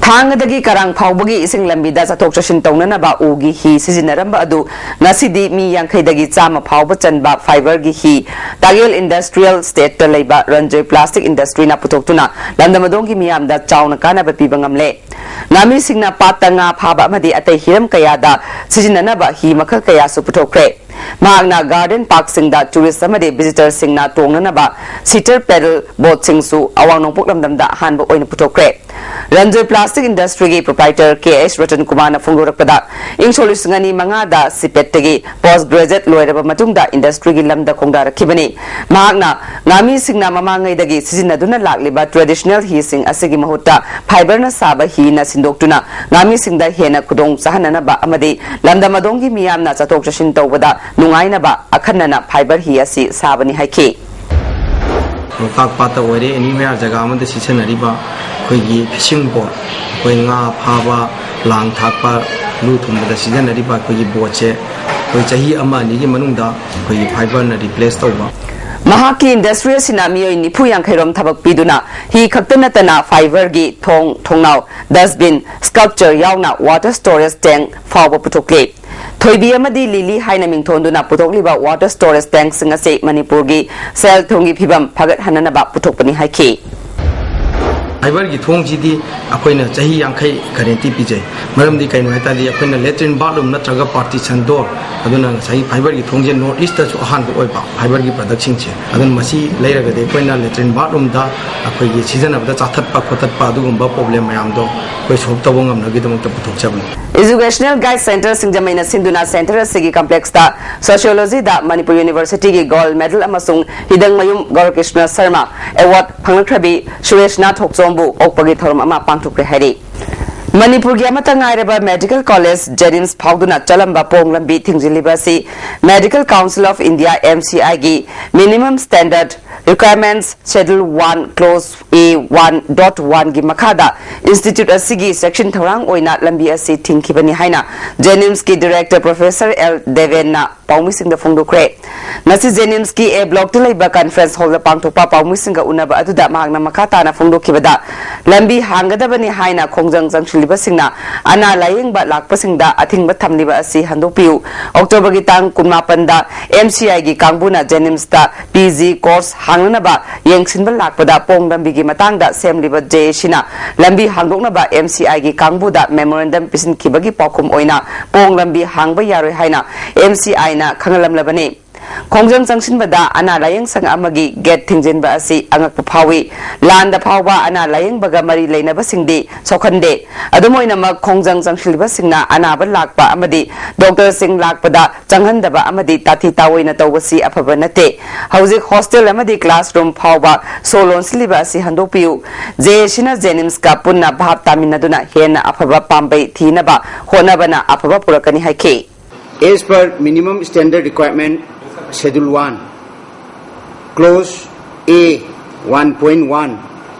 ꯊꯥꯡꯒꯗꯒꯤ ꯀꯔꯥꯡ ꯐꯥꯎꯕꯒꯤ ꯏꯁꯤꯡ ꯂꯝꯕꯤꯗ ꯆꯠꯊꯣꯛ ꯆꯠꯁꯤꯟ ꯇꯧꯅꯅꯕ ꯎꯒꯤ ꯍꯤ ꯁꯤꯖꯤꯟꯅꯔꯝꯕ ꯑꯗꯨ ꯉꯁꯤꯗꯤ ꯃꯤ ꯌꯥꯡꯈꯩꯗꯒꯤ ꯆꯥꯝꯃ ꯐꯥꯎꯕ ꯆꯟꯕ ꯐꯥꯏꯕꯔꯒꯤ ꯍꯤ ꯇꯥꯒꯦꯜ ꯏꯟꯗꯁꯇ꯭ꯔꯤꯌꯦꯜ ꯁ꯭ꯇꯦꯠꯇ ꯂꯩꯕ ꯔꯟꯖꯣꯏ ꯄ꯭ꯂꯥꯁꯇꯤꯛ ꯏꯟꯗꯁꯇ꯭ꯔꯤꯅ ꯄꯨꯊꯣꯛꯇꯨꯅ ꯂꯝꯗꯝ ꯑꯗꯣꯝꯒꯤ ꯃꯤꯌꯥꯝꯗ ꯆꯥꯎꯅ ꯀꯥꯟꯅꯕ ꯄꯤꯕ ꯉꯝꯂꯦ꯫ ꯉꯥꯃꯤꯁꯤꯡꯅ ꯄꯥꯠꯇ ꯉꯥ ꯐꯥꯕ ꯑꯃꯗꯤ ꯑꯇꯩ ꯍꯤꯔꯝ ꯀꯌꯥꯗ ꯁꯤꯖꯤꯟꯅꯅꯕ ꯍꯤ ꯃꯈꯜ ꯀꯌꯥꯁꯨ ꯄꯨꯊꯣꯛꯈ꯭ꯔꯦ꯫ ꯃꯍꯥꯛꯅ ꯒꯥꯔꯗꯦꯟ ꯄꯥꯔꯛꯁꯤꯡꯗ ꯇꯨꯔꯤꯁ ꯑꯃꯗꯤ ꯚꯤꯖꯤꯇꯔꯁꯤꯡꯅ ꯇꯣꯡꯅꯅꯕ ꯁꯤꯇꯔ ꯄꯦꯗꯜ ꯕꯣꯠꯁꯤꯡꯁꯨ ꯑꯋꯥꯡ ꯅꯣꯡꯄꯣꯛ ꯂꯝꯗꯝꯗ ꯑꯍꯥꯟꯕ ꯑꯣꯏꯅ ꯄꯨꯊꯣꯛꯈ꯭ꯔꯦ꯫ ꯔꯟꯖꯣꯏ ꯄ꯭ꯂꯥꯁꯇꯤꯛ ꯏꯟꯗꯁꯇ꯭ꯔꯤꯒꯤ ꯄ꯭ꯔꯣꯄ꯭ꯔꯥꯏꯇꯔ ꯀꯦ ꯑꯩꯆ ꯔꯇꯟ ꯀꯨꯃꯥꯔꯅ ꯐꯣꯡꯗꯣꯔꯛꯄꯗ, ꯏꯪ ꯁꯣꯛ ꯂꯤꯁꯤꯡ ꯑꯅꯤ ꯃꯉꯥꯗ ꯁꯤꯄꯦꯠꯇꯒꯤ ꯄꯣꯁ ꯒ꯭ꯔꯦꯖꯨꯑꯦꯠ ꯂꯣꯏꯔꯕ ꯃꯇꯨꯡꯗ ꯏꯟꯗꯁꯇ꯭ꯔꯤꯒꯤ ꯂꯝꯗ ꯈꯣꯡꯗꯥꯔꯛꯈꯤꯕꯅꯤ꯫ ꯃꯍꯥꯛꯅ ꯉꯥꯃꯤꯁꯤꯡꯅ ꯃꯃꯥꯡꯉꯩꯗꯒꯤ ꯁꯤꯖꯤꯟꯅꯗꯨꯅ ꯂꯥꯛꯂꯤꯕ ꯇ꯭ꯔꯦꯗꯤꯁꯅꯦꯜ ꯍꯤꯁꯤꯡ ꯑꯁꯤꯒꯤ ꯃꯍꯨꯠꯇ ꯐꯥꯏꯕꯔꯅ ꯁꯥꯕ ꯍꯤꯅ ꯁꯤꯟꯗꯣꯛꯇꯨꯅ ꯉꯥꯃꯤꯁꯤꯡꯗ ꯍꯦꯟꯅ ꯈꯨꯗꯣꯡ ꯆꯥꯍꯟꯅꯅꯕ ꯑꯃꯗꯤ ꯂꯝꯗꯝ ꯑꯗꯣꯝꯒꯤ ꯃꯤꯌꯥꯝꯅ ꯆꯠꯊꯣꯛ ꯆꯠꯁꯤꯟ ꯇꯧꯕꯗ ꯅꯨꯡꯉꯥꯏꯅꯕ ꯑꯈꯟꯅꯅ ꯐꯥꯏꯕꯔ ꯍꯤ ꯑꯁꯤ ꯁꯥꯕꯅꯤ ꯍꯥꯏꯈꯤ꯫ ꯂꯣꯛꯇꯥꯛ ꯄꯥꯠꯇ ꯑꯣꯏꯔꯦ ꯑꯦꯅꯤꯋꯦꯌꯔ ꯖꯒꯥ ꯑꯃꯗ ꯁꯤꯖꯤꯟꯅꯔꯤꯕ ꯑꯩꯈꯣꯏꯒꯤ ꯐꯤꯁꯤꯡ ꯕꯣꯠ, ꯑꯩꯈꯣꯏ ꯉꯥ ꯐꯥꯕ, ꯂꯥꯡ ꯊꯥꯛꯄ, ꯂꯨ ꯊꯨꯝꯕꯗ ꯁꯤꯖꯤꯟꯅꯔꯤꯕ ꯑꯩꯈꯣꯏꯒꯤ ꯕꯣꯠꯁꯦ ꯑꯩꯈꯣꯏ ꯆꯍꯤ ꯑꯃ ꯑꯅꯤꯒꯤ ꯃꯅꯨꯡꯗ ꯑꯩꯈꯣꯏꯒꯤ ꯐꯥꯏꯕꯔꯅ ꯔꯤꯄ꯭ꯂꯦꯁ ꯇꯧꯕ꯫ ꯃꯍꯥꯛꯀꯤ ꯏꯟꯗꯁꯇ꯭ꯔꯤ ꯑꯁꯤꯅ ꯃꯤꯑꯣꯏ ꯅꯤꯐꯨ ꯌꯥꯡꯈꯩꯔꯣꯝ ꯊꯕꯛ ꯄꯤꯗꯨꯅ ꯍꯤ ꯈꯛꯇ ꯅꯠꯇꯅ ꯐꯥꯏꯕꯔꯒꯤ ꯊꯣꯡ, ꯊꯣꯡꯅꯥꯎ, ꯗꯁꯕꯤꯟ, ꯁ꯭ꯀꯜꯞꯆꯔ ꯌꯥꯎꯅ ꯋꯥꯇꯔ ꯁ꯭ꯇꯣꯔꯦꯖ ꯇꯦꯡ ꯐꯥꯎꯕ ꯄꯨꯊꯣꯛꯂꯤ꯫ ꯊꯣꯏꯕꯤ ꯑꯃꯗꯤ ꯂꯤꯂꯤ ꯍꯥꯏꯅ ꯃꯤꯡꯊꯣꯟꯗꯨꯅ ꯄꯨꯊꯣꯛꯂꯤꯕ ꯋꯥꯇꯔ ꯁ꯭ꯇꯣꯔꯦꯖ ꯇꯦꯡꯁꯤꯡ ꯑꯁꯤ ꯃꯅꯤꯄꯨꯔꯒꯤ ꯁꯦꯜ ꯊꯨꯝꯒꯤ ꯐꯤꯕꯝ ꯐꯒꯠꯍꯟꯅꯅꯕ ꯄꯨꯊꯣꯛꯄꯅꯤ ꯍꯥꯏꯈꯤ꯫ ꯐꯥꯏꯕꯔꯒꯤ ꯊꯣꯡꯁꯤꯗꯤ ꯑꯩꯈꯣꯏꯅ ꯆꯍꯤ ꯌꯥꯡꯈꯩ ꯒꯥꯔꯦꯟꯇꯤ ꯄꯤꯖꯩ꯫ ꯃꯔꯝꯗꯤ ꯀꯩꯅꯣ ꯍꯥꯏ ꯇꯥꯔꯗꯤ ꯑꯩꯈꯣꯏꯅ ꯂꯦꯇ꯭ꯔꯤꯟ ꯕꯥꯠꯔꯨꯝ ꯅꯠꯇ꯭ꯔꯒ ꯄꯥꯔꯇꯤꯁꯟ ꯗꯣꯔ, ꯑꯗꯨꯅ ꯉꯁꯥꯏꯒꯤ ꯐꯥꯏꯕꯔꯒꯤ ꯊꯣꯡꯁꯦ ꯅꯣꯔꯠ ꯏꯁꯇꯁꯨ ꯑꯍꯥꯟꯕ ꯑꯣꯏꯕ ꯐꯥꯏꯕꯔꯒꯤ ꯄ꯭ꯔꯗꯛꯁꯤꯡꯁꯦ꯫ ꯑꯗꯨꯅ ꯃꯁꯤ ꯂꯩꯔꯒꯗꯤ ꯑꯩꯈꯣꯏꯅ ꯂꯦꯇ꯭ꯔꯤꯟ ꯕꯥꯠꯔꯨꯝꯗ ꯑꯩꯈꯣꯏꯒꯤ ꯁꯤꯖꯤꯟꯅꯕꯗ ꯆꯥꯊꯠꯄ ꯈꯣꯠꯇꯠꯄ ꯑꯗꯨꯒꯨꯝꯕ ꯄ꯭ꯔꯣꯕ꯭ꯂꯦꯝ ꯃꯌꯥꯝꯗꯣ ꯑꯩꯈꯣꯏ ꯁꯣꯜꯕ ꯇꯧꯕ ꯉꯝꯅꯕꯒꯤꯗꯃꯛꯇ ꯄꯨꯊꯣꯛꯆꯕꯅꯤ꯫ ꯏꯖꯨꯀꯦꯁꯅꯦꯜ ꯒꯥꯏꯗ ꯁꯦꯟꯇꯔ ꯁꯤꯡꯖꯃꯩꯅ ꯁꯤꯟꯗꯨꯅ ꯁꯦꯟꯇꯔ ꯑꯁꯤꯒꯤ ꯀꯝꯄ꯭ꯂꯦꯛꯁꯇ ꯁꯣꯁꯤꯌꯣꯂꯣꯖꯤꯗ ꯃꯅꯤꯄꯨꯔ ꯌꯨꯅꯤꯚꯔꯁꯤꯇꯤꯒꯤ ꯒꯣꯜꯗ ꯃꯦꯗꯜ ꯑꯃꯁꯨꯡ ꯍꯤꯗꯪꯃꯌꯨꯝ ꯒꯧꯔꯀ꯭ꯔꯤꯁꯅ ꯁꯔꯃ ꯑꯦꯋꯥꯔꯗ ꯐꯪꯂꯛꯈ꯭ꯔꯕꯤ ꯁꯨꯔꯦꯁꯅꯥ ꯊꯣꯛꯆꯣꯝꯕꯨ ꯑꯣꯛꯄꯒꯤ ꯊꯧꯔꯝ ꯑꯃ ꯄꯥꯡꯊꯣꯛꯈ꯭ꯔꯦ ꯍꯥꯏꯔꯤ꯫ ꯃꯅꯤꯄꯨꯔꯒꯤ ꯑꯃꯠꯇ ꯉꯥꯏꯔꯕ ꯃꯦꯗꯤꯀꯦꯜ ꯀꯣꯂꯦꯖ JNIMS ꯐꯥꯎꯗꯨꯅ ꯆꯠꯂꯝꯕ ꯄꯣꯡ ꯂꯝꯕꯤ ꯊꯤꯡꯖꯤꯜꯂꯤꯕ ꯑꯁꯤ Medical Council of India, MCI ꯒꯤ Minimum Standard Requirements Schedule one, Clause A one dot one ꯒꯤ ꯃꯈꯥꯗ institute ꯑꯁꯤꯒꯤ section ꯊꯧꯔꯥꯡ ꯑꯣꯏꯅ ꯂꯝꯕꯤ ꯑꯁꯤ ꯊꯤꯡꯈꯤꯕꯅꯤ ꯍꯥꯏꯅ JNIMS ꯀꯤ director Professor L ꯗꯦꯕꯦꯟꯅ ꯄꯥꯎꯃꯤꯁꯤꯡꯗ ꯐꯣꯡꯗꯣꯛꯈ꯭ꯔꯦ꯫ ꯉꯁꯤ JNIMS ꯀꯤ A block ꯇ ꯂꯩꯕ conference hall ꯗ ꯄꯥꯡꯊꯣꯛꯄ ꯄꯥꯎꯃꯤꯁꯤꯡꯒ ꯎꯅꯕ ꯑꯗꯨꯗ ꯃꯍꯥꯛꯅ ꯃꯈꯥ ꯇꯥꯅ ꯐꯣꯡꯗꯣꯛꯈꯤꯕꯗ, ꯂꯝꯕꯤ ꯍꯥꯡꯒꯗꯕꯅꯤ ꯍꯥꯏꯅ ꯈꯣꯡꯖꯪ ꯆꯪꯁꯤꯜꯂꯤꯕꯁꯤꯡꯅ ꯑꯅꯥ ꯂꯥꯌꯦꯡꯕ ꯂꯥꯛꯄꯁꯤꯡꯗ ꯑꯊꯤꯡꯕ ꯊꯝꯂꯤꯕ ꯑꯁꯤ ꯍꯟꯗꯣꯛꯄꯤꯌꯨ꯫ October ꯒꯤ ꯇꯥꯡ ꯀꯨꯟꯃꯥꯄꯟꯗ MCI ꯒꯤ ꯀꯥꯡꯕꯨꯅ JNIMS ꯇ PG course ꯍꯥꯡꯅꯅꯕ ꯌꯦꯡꯁꯤꯟꯕ ꯂꯥꯛꯄꯗ ꯄꯣꯡ ꯂꯝꯕꯤꯒꯤ ꯃꯇꯥꯡꯗ ꯁꯦꯝꯂꯤꯕ JAC ꯅ ꯂꯝꯕꯤ ꯍꯥꯡꯗꯣꯛꯅꯕ MCI ꯒꯤ ꯀꯥꯡꯕꯨꯗ memorandum ꯄꯤꯁꯤꯟꯈꯤꯕꯒꯤ ꯄꯥꯎꯈꯨꯝ ꯑꯣꯏꯅ ꯄꯣꯡ ꯂꯝꯕꯤ ꯍꯥꯡꯕ ꯌꯥꯔꯣꯏ ꯍꯥꯏꯅ MCI ꯅ ꯈꯪꯍꯜꯂꯝꯂꯕꯅꯤ꯫ ꯈꯣꯡꯖꯪ ꯆꯪꯁꯤꯟꯕꯗ ꯑꯅꯥ ꯂꯥꯌꯦꯡ ꯁꯪ ꯑꯃꯒꯤ gate ꯊꯤꯡꯖꯤꯟꯕ ꯑꯁꯤ ꯑꯉꯛꯄ ꯐꯥꯎꯏ꯫ ꯂꯥꯟꯗ ꯐꯥꯎꯕ ꯑꯅꯥ ꯂꯥꯌꯦꯡꯕꯒ ꯃꯔꯤ ꯂꯩꯅꯕꯁꯤꯡꯗꯤ ꯁꯣꯛꯍꯟꯗꯦ꯫ ꯑꯗꯨꯝ ꯑꯣꯏꯅꯃꯛ, ꯈꯣꯡꯖꯪ ꯆꯪꯁꯤꯜꯂꯤꯕꯁꯤꯡꯅ ꯑꯅꯥꯕ ꯂꯥꯛꯄ ꯑꯃꯗꯤ doctor ꯁꯤꯡ ꯂꯥꯛꯄꯗ ꯆꯪꯍꯟꯗꯕ ꯑꯃꯗꯤ ꯇꯥꯊꯤ ꯇꯥꯑꯣꯏꯅ ꯇꯧꯕꯁꯤ ꯑꯐꯕ ꯅꯠꯇꯦ꯫ ꯍꯧꯖꯤꯛ hostel ꯑꯃꯗꯤ classroom ꯐꯥꯎꯕ ꯁꯣ ꯂꯣꯟꯁꯤꯜꯂꯤꯕ ꯑꯁꯤ ꯍꯟꯗꯣꯛꯄꯤꯌꯨ꯫ JAC ꯅ JNIMS ꯀ ꯄꯨꯟꯅ ꯚꯥꯞ ꯇꯥꯃꯤꯟꯅꯗꯨꯅ ꯍꯦꯟꯅ ꯑꯐꯕ ꯄꯥꯝꯕꯩ ꯊꯤꯅꯕ ꯍꯣꯠꯅꯕꯅ ꯑꯐꯕ ꯄꯨꯔꯛꯀꯅꯤ ꯍꯥꯏꯈꯤ꯫ As per minimum standard requirement, Schedule one, Clause A one point one,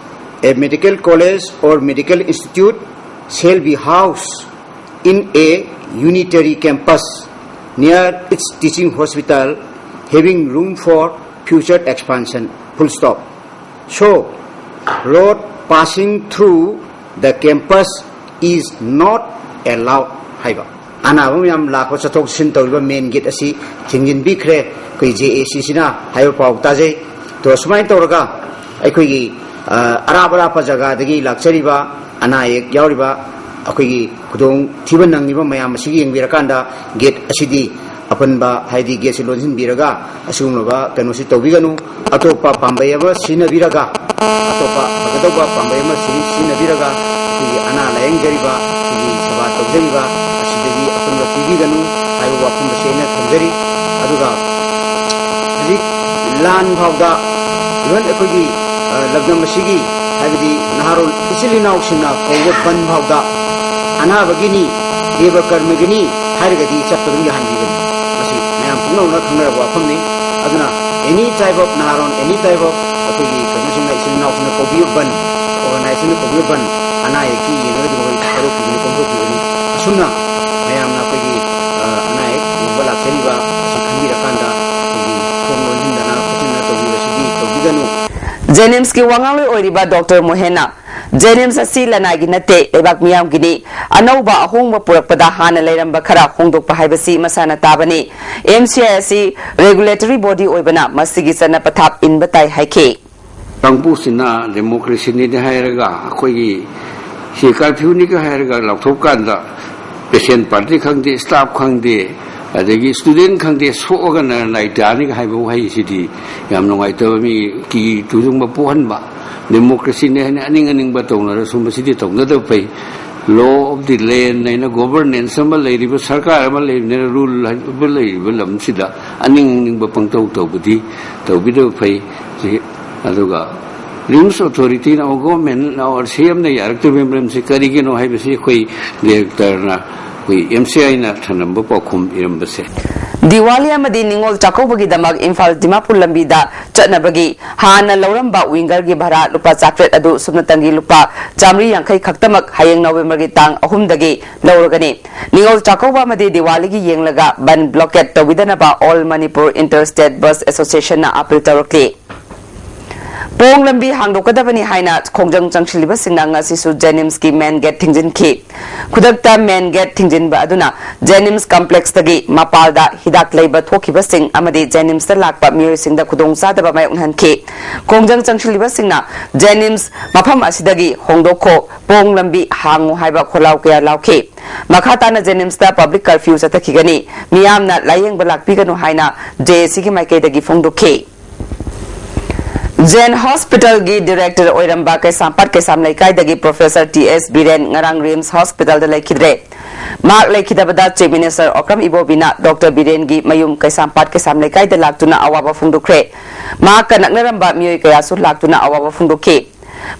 a medical college or medical institute shall be housed in a unitary campus near its teaching hospital, having room for future expansion. Full stop. So, road passing through the campus is not allowed ꯍꯥꯏꯕ꯫ ꯑꯅꯥꯕ ꯃꯌꯥꯝ ꯂꯥꯛꯄ ꯆꯠꯊꯣꯛ ꯆꯠꯁꯤꯟ ꯇꯧꯔꯤꯕ main gate ꯑꯁꯤ ꯊꯤꯡꯖꯤꯟꯕꯤꯈ꯭ꯔꯦ ꯑꯩꯈꯣꯏ JAC ꯁꯤꯅ ꯍꯥꯏꯕ ꯄꯥꯎ ꯇꯥꯖꯩ꯫ ꯑꯗꯣ ꯁꯨꯃꯥꯏꯅ ꯇꯧꯔꯒ ꯑꯩꯈꯣꯏꯒꯤ, ꯑ, ꯑꯔꯥꯞ ꯑꯔꯥꯞꯄ ꯖꯒꯥꯗꯒꯤ ꯂꯥꯛꯆꯔꯤꯕ ꯑꯅꯥ ꯑꯌꯦꯛ ꯌꯥꯎꯔꯤꯕ ꯑꯩꯈꯣꯏꯒꯤ ꯈꯨꯗꯣꯡ ꯊꯤꯕ ꯅꯪꯉꯤꯕ ꯃꯌꯥꯝ ꯑꯁꯤ ꯌꯦꯡꯕꯤꯔꯀꯥꯟꯗ gate ꯑꯁꯤꯗꯤ ꯑꯄꯟꯕ, ꯍꯥꯏꯗꯤ gate ꯁꯤ ꯂꯣꯟꯁꯤꯟꯕꯤꯔꯒ ꯑꯁꯤꯒꯨꯝꯂꯕ ꯀꯩꯅꯣꯁꯤ ꯇꯧꯕꯤꯒꯅꯨ꯫ ꯑꯇꯣꯞꯄ ꯄꯥꯝꯕꯩ ꯑꯃ ꯁꯤꯖꯤꯟꯅꯕꯤꯔꯒ, ꯑꯇꯣꯞꯄ ꯐꯒꯗꯧꯕ ꯄꯥꯝꯕꯩ ꯑꯃ ꯁꯤ-, ꯁꯤꯖꯤꯟꯅꯕꯤꯔꯒ ꯑꯩꯈꯣꯏꯒꯤ ꯑꯅꯥ ꯂꯥꯌꯦꯡꯖꯔꯤꯕ, ꯑꯩꯈꯣꯏꯒꯤ ꯁꯦꯕꯥ ꯇꯧꯖꯔꯤꯕ ꯑꯁꯤꯗꯗꯤ ꯑꯄꯟꯕ ꯄꯤꯕꯤꯒꯅꯨ ꯍꯥꯏꯕ ꯋꯥꯐꯝ ꯑꯁꯤ ꯑꯩꯅ ꯊꯝꯖꯔꯤ꯫ ꯑꯗꯨꯒ ꯍꯧꯖꯤꯛ ꯂꯥꯟ ꯐꯥꯎꯗ, even ꯑꯩꯈꯣꯏꯒꯤ, ꯑ, ꯂꯝꯗꯝ ꯑꯁꯤꯒꯤ, ꯍꯥꯏꯕꯗꯤ ꯅꯍꯥꯔꯣꯜ ꯏꯆꯤꯜ ꯏꯅꯥꯎꯁꯤꯡꯅ ꯀꯧꯕ ꯕꯟ ꯐꯥꯎꯗ ꯑꯅꯥꯕꯒꯤꯅꯤ, ꯗꯦꯕ ꯀꯔꯃꯒꯤꯅꯤ ꯍꯥꯏꯔꯒꯗꯤ ꯆꯠꯄ ꯑꯗꯨꯝ ꯌꯥꯍꯟꯕꯤꯒꯅꯤ꯫ ꯃꯁꯤ ꯃꯌꯥꯝ ꯄꯨꯝꯅꯃꯛꯅ ꯈꯪꯅꯔꯕ ꯋꯥꯐꯝꯅꯤ꯫ ꯑꯗꯨꯅ any type of ꯅꯍꯥꯔꯣꯟ, any type of ꯑꯩꯈꯣꯏꯒꯤ ꯀꯩꯅꯣꯁꯤꯡꯅ, ꯏꯆꯤꯟ ꯏꯅꯥꯎꯁꯤꯡꯅ ꯀꯧꯕꯤꯌꯨ ꯕꯟ, organization ꯅ ꯀꯧꯕꯤꯌꯨ ꯕꯟ, ꯑꯅꯥ ꯑꯌꯦꯛꯀꯤ ꯌꯦꯡꯉꯒꯗꯤ ꯃꯈꯣꯏ ꯊꯥꯗꯣꯛꯄꯤꯒꯅꯤ, ꯀꯣꯝꯊꯣꯛꯄꯤꯒꯅꯤ꯫ ꯑꯁꯨꯝꯅ ꯃꯌꯥꯝꯅ ꯑꯩꯈꯣꯏꯒꯤ ꯑ, ꯑꯅꯥ ꯑꯌꯦꯛ ꯌꯦꯡꯕ ꯂꯥꯛꯆꯔꯤꯕ ꯑꯁꯤ ꯈꯟꯕꯤꯔꯀꯥꯟꯗ ꯑꯩꯈꯣꯏꯒꯤ ꯊꯣꯡ ꯂꯣꯟꯁꯤꯟꯗꯅ ꯈꯣꯠꯆꯤꯟꯗꯅ ꯇꯧꯕꯤꯕꯁꯤꯗꯤ ꯇꯧꯕꯤꯒꯅꯨ꯫ ꯖꯦꯅꯤꯝꯁꯀꯤ ꯋꯥꯉꯥꯡꯂꯣꯏ ꯑꯣꯏꯔꯤꯕ ꯗꯣꯛꯇꯔ ꯃꯣꯍꯦꯟꯅ, ꯖꯦꯅꯤꯝꯁ ꯑꯁꯤ ꯂꯅꯥꯏꯒꯤ ꯅꯠꯇꯦ, ꯂꯩꯕꯥꯛ ꯃꯤꯌꯥꯝꯒꯤꯅꯤ꯫ ꯑꯅꯧꯕ ꯑꯍꯣꯡꯕ ꯄꯨꯔꯛꯄꯗ ꯍꯥꯟꯅ ꯂꯩꯔꯝꯕ ꯈꯔ ꯍꯣꯡꯗꯣꯛꯄ ꯍꯥꯏꯕꯁꯤ ꯃꯁꯥꯅ ꯇꯥꯕꯅꯤ꯫ ꯑꯦꯝ ꯁꯤ ꯑꯥꯏ ꯑꯁꯤ regulatory body ꯑꯣꯏꯕꯅ ꯃꯁꯤꯒꯤ ꯆꯠꯅ ꯄꯊꯥꯞ ꯏꯟꯕ ꯇꯥꯏ ꯍꯥꯏꯈꯤ꯫ ꯀꯥꯡꯕꯨꯁꯤꯅ democracy ꯅꯤꯗꯤ ꯍꯥꯏꯔꯒ, ꯑꯩꯈꯣꯏꯒꯤ ꯁꯤ curfew ꯅꯤꯒ ꯍꯥꯏꯔꯒ ꯂꯥꯎꯊꯣꯛꯀꯥꯟꯗ patient party ꯈꯪꯗꯦ, staff ꯈꯪꯗꯦ, ꯑꯗꯒꯤ student ꯈꯪꯗꯦ, ꯁꯣꯛꯑꯒꯅ ꯅꯥꯏ ꯇꯥꯅꯤꯒ ꯍꯥꯏꯕ ꯋꯥꯍꯩꯁꯤꯗꯤ ꯌꯥꯝ ꯅꯨꯡꯉꯥꯏꯇꯕ, ꯃꯤ ꯀꯤ ꯇꯨꯖꯨꯡꯕ ꯄꯣꯛꯍꯟꯕ꯫ Democracy ꯅꯤ ꯍꯥꯏꯅ ꯑꯅꯤꯡ ꯑꯅꯤꯡꯕ ꯇꯧꯅꯔꯁꯨ ꯃꯁꯤꯗꯤ ꯇꯧꯅꯗꯕ ꯐꯩ꯫ Law of the land ꯍꯥꯏꯅ governance ꯑꯃ ꯂꯩꯔꯤꯕ, ꯁꯔꯀꯥꯔ ꯑꯃ ꯂꯩꯔꯤꯕꯅꯤꯅ, rule ꯍꯥꯏꯕ ꯂꯩꯔꯤꯕ ꯂꯝꯁꯤꯗ ꯑꯅꯤꯡ ꯑꯅꯤꯡꯕ ꯄꯪꯇꯧ ꯇꯧꯕꯗꯤ ꯇꯧꯕꯤꯗꯕ ꯐꯩ꯫ ꯁꯤ, ꯑꯗꯨꯒ RIMS authority ꯅ, our government ꯅ, our C M ꯅ ꯌꯥꯔꯛꯇꯕꯒꯤ ꯃꯔꯝꯁꯤ ꯀꯔꯤꯒꯤꯅꯣ ꯍꯥꯏꯕꯁꯤ ꯑꯩꯈꯣꯏ director ꯅ, ꯑꯩꯈꯣꯏ M C I ꯅ ꯊꯅꯝꯕ ꯄꯥꯎꯈꯨꯝ ꯏꯔꯝꯕꯁꯦ꯫ ꯗꯤꯋꯥꯂꯤ ꯑꯃꯗꯤ ꯅꯤꯉꯣꯜ ꯆꯥꯛꯀꯧꯕꯒꯤꯗꯃꯛ ꯏꯝꯐꯥꯜ ꯗꯤꯃꯥꯄꯨꯔ ꯂꯝꯕꯤꯗ ꯆꯠꯅꯕꯒꯤ ꯍꯥꯟꯅ ꯂꯧꯔꯝꯕ winger ꯒꯤ ꯚꯔꯥ ꯂꯨꯄꯥ ꯆꯥꯇ꯭ꯔꯦꯠ ꯑꯗꯨ ꯁꯨꯞꯅꯇꯪꯒꯤ ꯂꯨꯄꯥ ꯆꯥꯃꯔꯤ ꯌꯥꯡꯈꯩ ꯈꯛꯇꯃꯛ ꯍꯌꯦꯡ November ꯒꯤ ꯇꯥꯡ ꯑꯍꯨꯝꯗꯒꯤ ꯂꯧꯔꯒꯅꯤ꯫ ꯅꯤꯉꯣꯜ ꯆꯥꯛꯀꯧꯕ ꯑꯃꯗꯤ ꯗꯤꯋꯥꯂꯤꯒꯤ ꯌꯦꯡꯂꯒ ꯕꯟ blockade ꯇꯧꯕꯤꯗꯅꯕ All Manipur Inter State Bus Association ꯅ appeal ꯇꯧꯔꯛꯂꯤ꯫ ꯄꯣꯡ ꯂꯝꯕꯤ ꯍꯥꯡꯗꯣꯛꯀꯗꯕꯅꯤ ꯍꯥꯏꯅ ꯈꯣꯡꯖꯪ ꯆꯪꯁꯤꯜꯂꯤꯕꯁꯤꯡꯅ ꯉꯁꯤꯁꯨ JNIMS ꯀꯤ main gate ꯊꯤꯡꯖꯤꯟꯈꯤ꯫ ꯈꯨꯗꯛꯇ main gate ꯊꯤꯡꯖꯤꯟꯕ ꯑꯗꯨꯅ JNIMS complex ꯇꯒꯤ ꯃꯄꯥꯜꯗ ꯍꯤꯗꯥꯛ ꯂꯩꯕ ꯊꯣꯛꯈꯤꯕꯁꯤꯡ ꯑꯃꯗꯤ JNIMS ꯇ ꯂꯥꯛꯄ ꯃꯤꯑꯣꯏꯁꯤꯡꯗ ꯈꯨꯗꯣꯡꯆꯥꯗꯕ ꯃꯥꯌꯣꯛꯅꯍꯟꯈꯤ꯫ ꯈꯣꯡꯖꯪ ꯆꯪꯁꯤꯜꯂꯤꯕꯁꯤꯡꯅ JNIMS ꯃꯐꯝ ꯑꯁꯤꯗꯒꯤ ꯍꯣꯡꯗꯣꯛꯈꯣ, ꯄꯣꯡ ꯂꯝꯕꯤ ꯍꯥꯡꯉꯨ ꯍꯥꯏꯕ ꯈꯣꯜꯂꯥꯎ ꯀꯌꯥ ꯂꯥꯎꯈꯤ꯫ ꯃꯈꯥ ꯇꯥꯅ JNIMS ꯇ public curfew ꯆꯠꯊꯈꯤꯒꯅꯤ꯫ ꯃꯤꯌꯥꯝꯅ ꯂꯥꯌꯦꯡꯕ ꯂꯥꯛꯄꯤꯒꯅꯨ ꯍꯥꯏꯅ JAC ꯒꯤ ꯃꯥꯏꯀꯩꯗꯒꯤ ꯐꯣꯡꯗꯣꯛꯈꯤ꯫ Jain Hospital ꯒꯤ director ꯑꯣꯏꯔꯝꯕ ꯀꯩꯁꯥꯝꯄꯥꯠ ꯀꯩꯁꯥꯝ ꯂꯩꯀꯥꯏꯗꯒꯤ Professor T S ꯕꯤꯔꯦꯟ ꯉꯔꯥꯡ RIMS Hospital ꯗ ꯂꯩꯈꯤꯗ꯭ꯔꯦ꯫ ꯃꯍꯥꯛ ꯂꯩꯈꯤꯗꯕꯗ Chief Minister ꯑꯣꯀ꯭ꯔꯝ ꯏꯕꯣꯕꯤꯅ Doctor ꯕꯤꯔꯦꯟꯒꯤ ꯃꯌꯨꯝ ꯀꯩꯁꯥꯝꯄꯥꯠ ꯀꯩꯁꯥꯝ ꯂꯩꯀꯥꯏꯗ ꯂꯥꯛꯇꯨꯅ ꯑꯋꯥꯕ ꯐꯣꯡꯗꯣꯛꯈ꯭ꯔꯦ꯫ ꯃꯍꯥꯛꯀ ꯅꯛꯅꯔꯝꯕ ꯃꯤꯑꯣꯏ ꯀꯌꯥꯁꯨ ꯂꯥꯛꯇꯨꯅ ꯑꯋꯥꯕ ꯐꯣꯡꯗꯣꯛꯈꯤ꯫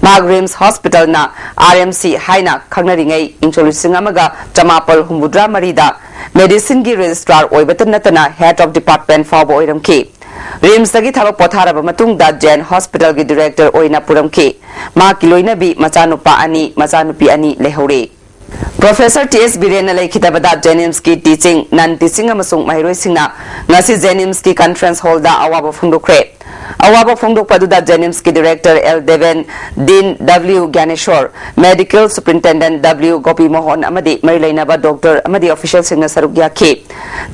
ꯃꯍꯥꯛ ꯔꯤꯝꯁ ꯍꯣꯁꯄꯤꯇꯥꯜꯅ, ꯑꯥꯔ ꯑꯦꯝ ꯁꯤ ꯍꯥꯏꯅ ꯈꯪꯅꯔꯤꯉꯩ, ꯏꯪ ꯁꯣꯛ ꯂꯤꯁꯤꯡ ꯑꯃꯒ ꯆꯃꯥꯄꯜ ꯍꯨꯝꯐꯨꯇꯔꯥ ꯃꯔꯤꯗ ꯃꯦꯗꯤꯁꯤꯟꯒꯤ ꯔꯦꯖꯤꯁꯇ꯭ꯔꯥꯔ ꯑꯣꯏꯕꯇ ꯅꯠꯇꯅ ꯍꯦꯗ ꯑꯣꯐ ꯗꯤꯄꯥꯔꯠꯃꯦꯟ ꯐꯥꯎꯕ ꯑꯣꯏꯔꯝꯈꯤ꯫ ꯔꯤꯝꯁꯇꯒꯤ ꯊꯕꯛ ꯄꯣꯊꯥꯔꯕ ꯃꯇꯨꯡꯗ ꯖꯦꯟ ꯍꯣꯁꯄꯤꯇꯥꯜꯒꯤ ꯗꯤꯔꯦꯛꯇꯔ ꯑꯣꯏꯅ ꯄꯨꯔꯝꯈꯤ꯫ ꯃꯍꯥꯛꯀꯤ ꯂꯣꯏꯅꯕꯤ ꯃꯆꯥꯅꯨꯄꯥ ꯑꯅꯤ, ꯃꯆꯥꯅꯨꯄꯤ ꯑꯅꯤ ꯂꯩꯍꯧꯔꯦ꯫ ꯄ꯭ꯔꯣꯐꯦꯁꯔ ꯇꯤ ꯑꯦꯁ ꯕꯤꯔꯦꯟꯅ ꯂꯩꯈꯤꯗꯕꯗ ꯖꯦꯅꯤꯝꯁꯀꯤ ꯇꯤꯆꯤꯡ, ꯅꯟ ꯇꯤꯆꯤꯡ ꯑꯃꯁꯨꯡ ꯃꯍꯩꯔꯣꯏꯁꯤꯡꯅ ꯉꯁꯤ ꯖꯦꯅꯤꯝꯁꯀꯤ ꯀꯟꯐꯔꯦꯟꯁ ꯍꯣꯜꯗ ꯑꯋꯥꯕ ꯐꯣꯡꯗꯣꯛꯈ꯭ꯔꯦ꯫ ꯑꯋꯥꯕ ꯐꯣꯡꯗꯣꯛꯄ ꯑꯗꯨꯗ ꯖꯦꯅꯤꯝꯁꯀꯤ director L Deben, dean W Gyaneshwar, medical superintendent W Gopi Mohan ꯑꯃꯗꯤ ꯃꯔꯤ ꯂꯩꯅꯕ ꯗꯣꯛꯇꯔ ꯑꯃꯗꯤ ꯑꯣꯐꯤꯁꯤꯌꯦꯜꯁꯤꯡꯅ ꯁꯔꯨꯛ ꯌꯥꯈꯤ꯫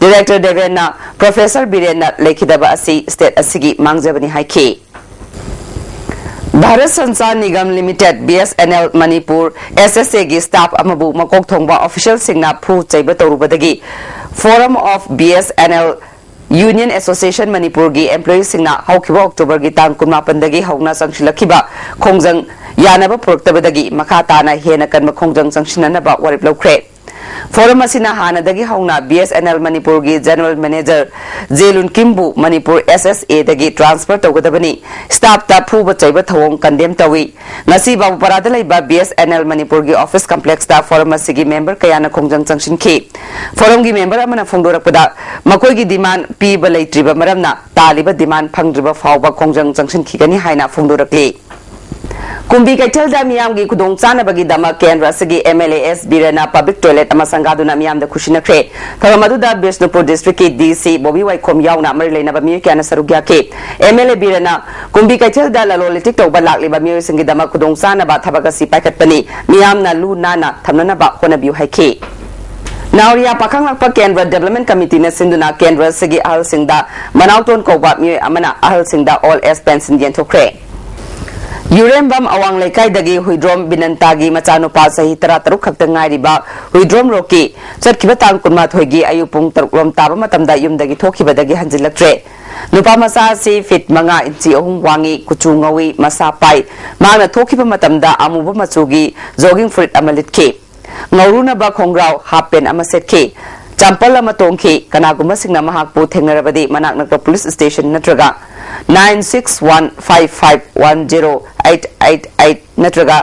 ꯗꯤꯔꯦꯛꯇꯔ ꯗꯦꯕꯦꯟꯅ ꯄ꯭ꯔꯣꯐꯦꯁꯔ ꯕꯤꯔꯦꯟꯅ ꯂꯩꯈꯤꯗꯕ ꯑꯁꯤ ꯁ꯭ꯇꯦꯠ ꯑꯁꯤꯒꯤ ꯃꯥꯡꯖꯕꯅꯤ ꯍꯥꯏꯈꯤ꯫ Bharat Sanchar Nigam limited, B S N L Manipur, S S ꯑꯦꯒꯤ ꯁ꯭ꯇꯥꯐ ꯑꯃꯕꯨ ꯃꯀꯣꯛ ꯊꯣꯡꯕ ꯑꯣꯐꯤꯁꯤꯌꯦꯜꯁꯤꯡꯅ ꯐꯨ ꯆꯩꯕ ꯇꯧꯔꯨꯕꯗꯒꯤ Forum of B S N L Union Association ꯃꯅꯤꯄꯨꯔꯒꯤ ꯑꯦꯝꯄ꯭ꯂꯣꯌꯤꯁꯤꯡꯅ ꯍꯧꯈꯤꯕ ꯑꯣꯛꯇꯣꯕꯔꯒꯤ ꯇꯥꯡ ꯀꯨꯟꯃꯥꯄꯟꯗꯒꯤ ꯍꯧꯅ ꯆꯪꯁꯤꯜꯂꯛꯈꯤꯕ ꯈꯣꯡꯖꯪ ꯌꯥꯅꯕ ꯄꯨꯔꯛꯇꯕꯗꯒꯤ ꯃꯈꯥ ꯇꯥꯅ ꯍꯦꯟꯅ ꯀꯟꯕ ꯈꯣꯡꯖꯪ ꯆꯪꯁꯤꯟꯅꯅꯕ ꯋꯥꯔꯦꯞ ꯂꯧꯈ꯭ꯔꯦ꯫ ꯐꯣꯔꯝ ꯑꯁꯤꯅ ꯍꯥꯟꯅꯗꯒꯤ ꯍꯧꯅ ꯕꯤ ꯑꯦꯁ ꯑꯦꯟ ꯑꯦꯜ ꯃꯅꯤꯄꯨꯔꯒꯤ general manager J ꯂꯨꯟꯀꯤꯝꯕꯨ Manipur S ꯑꯦꯁ ꯑꯦꯗꯒꯤ ꯇ꯭ꯔꯥꯟꯁꯐꯔ ꯇꯧꯒꯗꯕꯅꯤ, ꯁ꯭ꯇꯥꯐꯇ ꯐꯨꯕ ꯆꯩꯕ ꯊꯧꯑꯣꯡ ꯀꯟꯗꯦꯝ ꯇꯧꯏ꯫ ꯉꯁꯤ ꯕꯥꯕꯨꯄꯥꯔꯥꯗ ꯂꯩꯕ ꯕꯤ ꯑꯦꯁ ꯑꯦꯟ ꯑꯦꯜ ꯃꯅꯤꯄꯨꯔꯒꯤ ꯑꯣꯐꯤꯁ ꯀꯝꯄ꯭ꯂꯦꯛꯁꯇ ꯐꯣꯔꯝ ꯑꯁꯤꯒꯤ ꯃꯦꯝꯕꯔ ꯀꯌꯥꯅ ꯈꯣꯡꯖꯪ ꯆꯪꯁꯤꯟꯈꯤ꯫ ꯐꯣꯔꯝꯒꯤ ꯃꯦꯝꯕꯔ ꯑꯃꯅ ꯐꯣꯡꯗꯣꯔꯛꯄꯗ, ꯃꯈꯣꯏꯒꯤ ꯗꯤꯃꯥꯟ ꯄꯤꯕ ꯂꯩꯇ꯭ꯔꯤꯕ ꯃꯔꯝꯅ ꯇꯥꯜꯂꯤꯕ ꯗꯤꯃꯥꯟ ꯐꯪꯗ꯭ꯔꯤꯕ ꯐꯥꯎꯕ ꯈꯣꯡꯖꯪ ꯆꯪꯁꯤꯟꯈꯤꯒꯅꯤ ꯍꯥꯏꯅ ꯐꯣꯡꯗꯣꯔꯛꯂꯤ꯫ ꯀꯨꯝꯕꯤ ꯀꯩꯊꯦꯜꯗ ꯃꯤꯌꯥꯝꯒꯤ ꯈꯨꯗꯣꯡꯆꯥꯅꯕꯒꯤꯗꯃꯛ ꯀꯦꯟꯗ꯭ꯔ ꯑꯁꯤꯒꯤ ꯑꯦꯝ ꯑꯦꯜ ꯑꯦ ꯑꯦꯁ ꯕꯤꯔꯦꯟꯅ ꯄꯕ꯭ꯂꯤꯛ ꯇꯣꯏꯂꯦꯠ ꯑꯃ ꯁꯪꯒꯥꯗꯨꯅ ꯃꯤꯌꯥꯝꯗ ꯈꯨꯠꯁꯤꯟꯅꯈ꯭ꯔꯦ꯫ ꯊꯧꯔꯝ ꯑꯗꯨꯗ ꯕꯤꯁꯅꯨꯄꯨꯔ ꯗꯤꯁꯇ꯭ꯔꯤꯛꯀꯤ ꯗꯤ ꯁꯤ ꯕꯣꯕꯤ ꯋꯥꯏꯈꯣꯝ ꯌꯥꯎꯅ ꯃꯔꯤ ꯂꯩꯅꯕ ꯃꯤꯑꯣꯏ ꯀꯌꯥꯅ ꯁꯔꯨꯛ ꯌꯥꯈꯤ꯫ ꯑꯦꯝ ꯑꯦꯜ ꯑꯦ ꯕꯤꯔꯦꯟꯅ ꯀꯨꯝꯕꯤ ꯀꯩꯊꯦꯜꯗ ꯂꯂꯣꯟ ꯏꯇꯤꯛ ꯇꯧꯕ ꯂꯥꯛꯂꯤꯕ ꯃꯤꯑꯣꯏꯁꯤꯡꯒꯤꯗꯃꯛ ꯈꯨꯗꯣꯡꯆꯥꯅꯕ ꯊꯕꯛ ꯑꯁꯤ ꯄꯥꯏꯈꯠꯄꯅꯤ, ꯃꯤꯌꯥꯝꯅ ꯂꯨ ꯅꯥꯟꯅ ꯊꯝꯅꯅꯕ ꯍꯣꯠꯅꯕꯤꯌꯨ ꯍꯥꯏꯈꯤ꯫ ꯅꯥꯎꯔꯤꯌꯥ ꯄꯥꯈꯪꯂꯥꯛꯄ ꯀꯦꯟꯗ꯭ꯔ ꯗꯦꯕꯂꯞꯃꯦꯟ ꯀꯃꯤꯇꯤꯅ ꯁꯤꯟꯗꯨꯅ ꯀꯦꯟꯗ꯭ꯔ ꯑꯁꯤꯒꯤ ꯑꯍꯜꯁꯤꯡꯗ ꯃꯅꯥꯎꯇꯣꯟ ꯀꯧꯕ ꯃꯤꯑꯣꯏ ꯑꯃꯅ ꯑꯍꯜꯁꯤꯡꯗ ꯑꯣꯜ ꯑꯦꯖ ꯄꯦꯟꯁꯤꯟ ꯌꯦꯟꯊꯣꯛꯈ꯭ꯔꯦ꯫ ꯌꯨꯔꯦꯝꯕꯝ ꯑꯋꯥꯡ ꯂꯩꯀꯥꯏꯗꯒꯤ ꯍꯨꯏꯗ꯭ꯔꯣꯝ ꯕꯤꯅꯟꯇꯥꯒꯤ ꯃꯆꯥꯅꯨꯄꯥ ꯆꯍꯤ ꯇꯔꯥ ꯇꯔꯨꯛ ꯈꯛꯇ ꯉꯥꯏꯔꯤꯕ ꯍꯨꯏꯗ꯭ꯔꯣꯝ ꯔꯣꯀꯤ ꯆꯠꯈꯤꯕ ꯇꯥꯡ ꯀꯨꯟꯃꯥꯊꯣꯏꯒꯤ ꯑꯌꯨꯛ ꯄꯨꯡ ꯇꯔꯨꯛ ꯂꯣꯝ ꯇꯥꯕ ꯃꯇꯝꯗ ꯌꯨꯝꯗꯒꯤ ꯊꯣꯛꯈꯤꯕꯗꯒꯤ ꯍꯟꯖꯤꯜꯂꯛꯇ꯭ꯔꯦ꯫ ꯅꯨꯄꯥ ꯃꯆꯥ ꯑꯁꯤ ꯐꯤꯠ ꯃꯉꯥ ꯏꯟꯆꯤ ꯑꯍꯨꯝ ꯋꯥꯡꯉꯤ, ꯀꯨꯆꯨ ꯉꯧꯏ, ꯃꯁꯥ ꯄꯥꯏ꯫ ꯃꯍꯥꯛꯅ ꯊꯣꯛꯈꯤꯕ ꯃꯇꯝꯗ ꯑꯃꯨꯕ ꯃꯆꯨꯒꯤ ꯖꯣꯒꯤꯡ ꯐꯨꯔꯤꯠ ꯑꯃ ꯂꯤꯠꯈꯤ꯫ ꯉꯧꯔꯨꯅꯕ ꯈꯣꯡꯒ꯭ꯔꯥꯎ, ꯍꯥꯞ ꯄꯦꯟ ꯑꯃ ꯁꯦꯠꯈꯤ꯫ ꯆꯝꯄꯜ ꯑꯃ ꯇꯣꯡꯈꯤ꯫ ꯀꯅꯥꯒꯨꯝꯕꯁꯤꯡꯅ ꯃꯍꯥꯛꯄꯨ ꯊꯦꯡꯅꯔꯕꯗꯤ ꯃꯅꯥꯛ ꯅꯛꯄ ꯄꯨꯂꯤꯁ ꯁ꯭ꯇꯦꯁꯟ ꯅꯠꯇ꯭ꯔꯒ nine six one five five one zero eight eight eight ꯅꯠꯇ꯭ꯔꯒ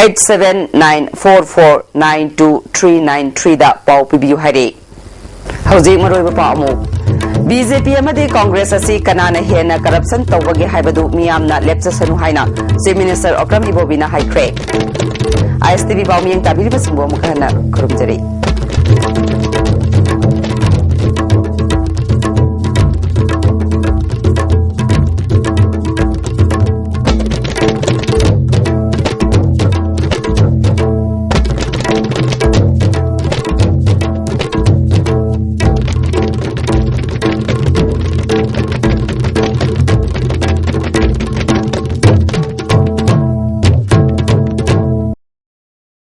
eight seven nine four four nine two three nine three ꯗ ꯄꯥꯎ ꯄꯤꯕꯤꯌꯨ ꯍꯥꯏꯔꯤ꯫ ꯍꯧꯖꯤꯛ ꯃꯔꯨꯑꯣꯏꯕ ꯄꯥꯎ ꯑꯃꯨꯛ꯫ ꯕꯤ ꯖꯦ ꯄꯤ ꯑꯃꯗꯤ ꯀꯣꯡꯒ꯭ꯔꯦꯁ ꯑꯁꯤ ꯀꯅꯥꯅ ꯍꯦꯟꯅ ꯀꯔꯞꯁꯟ ꯇꯧꯕꯒꯦ ꯍꯥꯏꯕꯗꯨ ꯃꯤꯌꯥꯝꯅ ꯂꯦꯞꯆꯁꯅꯨ ꯍꯥꯏꯅ ꯆꯤꯐ ꯃꯤꯅꯤꯁꯇꯔ ꯑꯣꯀ꯭ꯔꯝ ꯏꯕꯣꯕꯤꯅ ꯍꯥꯏꯈ꯭ꯔꯦ꯫ ꯑꯥꯏ ꯑꯦꯁ ꯇꯤ ꯚꯤ ꯄꯥꯎ ꯃꯤꯌꯦꯡ ꯇꯥꯕꯤꯔꯤꯕꯁꯤꯡꯕꯨ ꯑꯃꯨꯛ ꯍꯟꯅ ꯈꯨꯔꯨꯝꯖꯔꯤ꯫